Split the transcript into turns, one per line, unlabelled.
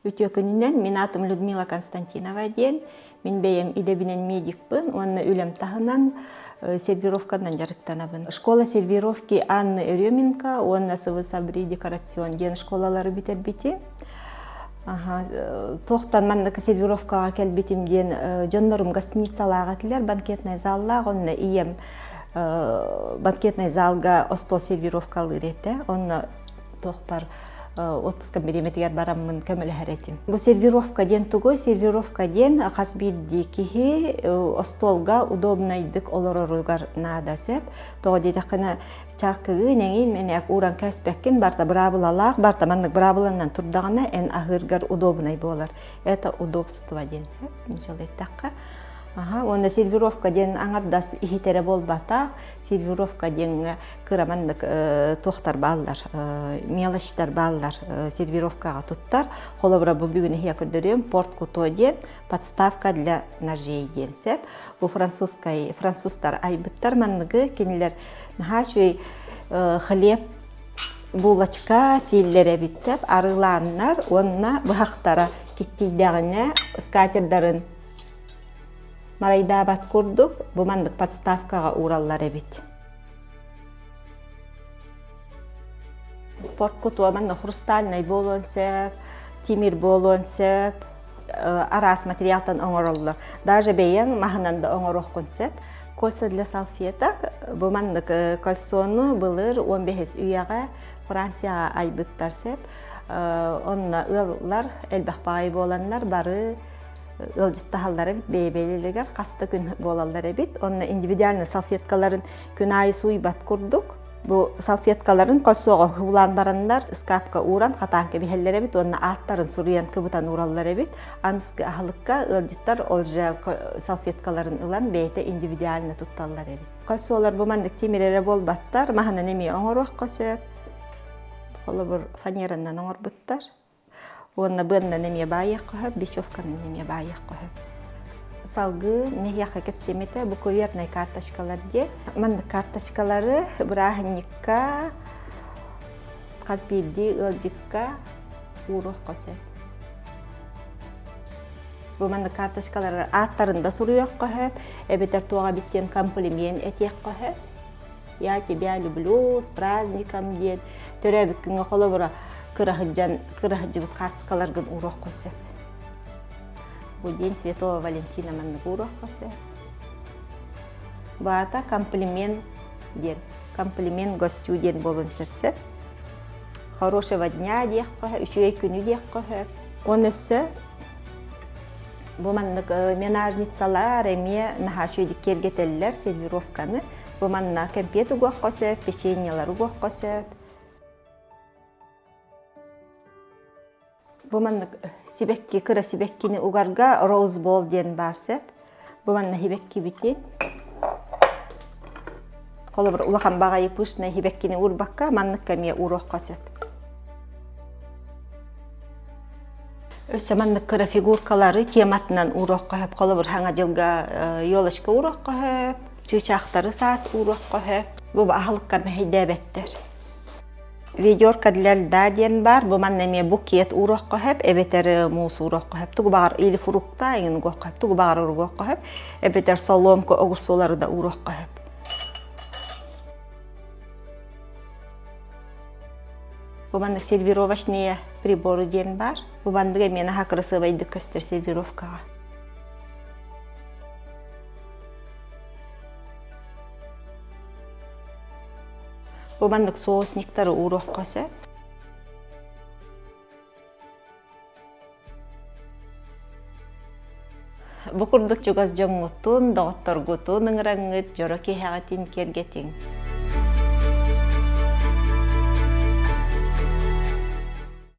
Үтүө күнүнэн, мин аатым Людмила Константинова диэн. Мин бэйэм идэбинэн медикпын уонна үлэм таһынан сервировканан дьарыктанабын. Школа сервировки Анны Еременко уонна СВ декорацион диэн школалары бүтэрбитим. Туохтан маннык сервировкаҕа кэлбитим диэн дьоннорум гостиницалаах этилэр, банкетнай заллаах, онно ийэм банкетнай залга остуол сервировкалыыр этэ. Онно туохпар отпускам бириэмэтигэр бараммын көмөлөһөр этим. Бу сервировка диэн тугуй? Сервировка диэн хас биирдии киһи остуолга удобнайдык олороругар наада сөп. Тоҕо диэтэххинэ чааккыгын эҥин мэнээк ууран кээспэккин барта быраабылалаах, барта маннык быраабыланан турдаҕына эн аһыыргар удобнай буолар. Это удобство диэн нуччалыы эттэххэ. Аха, уонна сервировка диэн аҥардас иһит эрэ буолбатах. Сервировка диэҥҥэ кыра маннык туохтар бааллар, мелочтар бааллар сервировкаҕа туттар. Холобура, бу бүгүн эһиэ көрдөрүөм порт-куто диэн подставка для ножей диэн сөп. Бу французскай французтар айбыттар манныгы кинилэр наһаа үчүгэй хлеб булочка сииллэр эбит сөп арыылааннар уонна быһахтара киттийдэҕинэ скатердарын марайдаабат курдук бу маннык подставкаҕа уураллар эбит. Порт-кутуо манна хрустальнай буолуон сөп, тимир буолуон сөп, араас материалтан оҥороллор. Даже бэйэҥ маһынан да оҥоруоххун сөп. Кольца для салфеток бу маннык кольцону былыр 15 үйэҕэ Францияҕа айбыттар сөп. Онно ыаллар элбэх баҕайы буоланнар бары ыалдьыттаһаллар эбит бэйэ-бэйэлэригэр хас да күн буолаллар эбит. Онно индивидуальный салфеткаларын күн аайы сууйбат курдук. Бу салфеткаларын кольцоҕа уулаан бараннар ыскаапка ууран хатаан кэбиһэллэр эбит уонна ааттарын суруйан кыбытан уураллар эбит. Аныскы аһылыкка ыалдьыттар ол же салфеткаларын ылан бэйэтэ индивидуально тутталлар эбит. Кольцолар бу маннык тимир эрэ буолбаттар, маһынан эмиэ оҥоруохха сөп. Холобур, фанеранан оҥорбуттар. Уонна быаннан эмиэ баайыахха сөп, бечевканан эмиэ баайыахха сөп. Салгыы нэһиэхэ кэпсиэм этэ, бу курьернай карточкалар диэн. Маннык карточкалары бырааһынньыкка хас биирдии ыалдьыкка ууруохха сөп. Бу маннык карточкалары ааттарын да суруйуохха сөп, эбэтэр туоҕа эбит диэн комплимент этиэххэ сөп. Я тебя люблю, с праздником диэн төрөөбүт күҥҥэ холобура кыра сылдьан кыра сылдьыбыт хаартыскаларгын ууруоххун сөп. Бу День Святого Валентина маннык ууруохха сөп. Баата комплимент диэн комплимент гостю диэн буолуон сөп сөп. Хорошего дня диэххэ, үчүгэй күнү диэххэ сөп. Уонна өссө бу маннык менажницалар эмиэ наһаа үчүгэйдик киэргэтэллэр сервировканы. Бу манна кэмпиэт угуохха сөп, печеньелары угуохха сөп. Бу маннык сибэкки, кыра сибэккини угарга Rose Bowl диэн баар сөп. Бу манна сибэккибитин холобур улахан баҕайы пышный сибэккини уурбакка манныкка эмиэ ууруохха сөп. Өссө маннык кыра фигуркалары тематынан ууруохха сөп. Холобур, саҥа дьылга елочка ууруохха сөп, чыычаахтары саас ууруохха сөп. Бу аһылыкка мэһэйдээбэттэр. Ведерко для льда диэн баар. Бу манна эмиэ букет ууруохха сөп, эбэтэр муус ууруохха сөп. Тугу баҕар или фрукта эҥин угуохха сөп, тугу баҕар угуохха сөп, эбэтэр соломка огурсулары да ууруохха сөп. Бу маннык сервировочные приборы диэн баар. Бу маннык эмиэ наһаа кырасыабайдык көстөр сервировкаҕа. Бу маннык соусниктары ууруохха сөп. Бу курдук чугас дьоҥҥутун, доҕотторгутун ыҥыраҥҥыт дьоро киэһэҕитин киэргэтиҥ.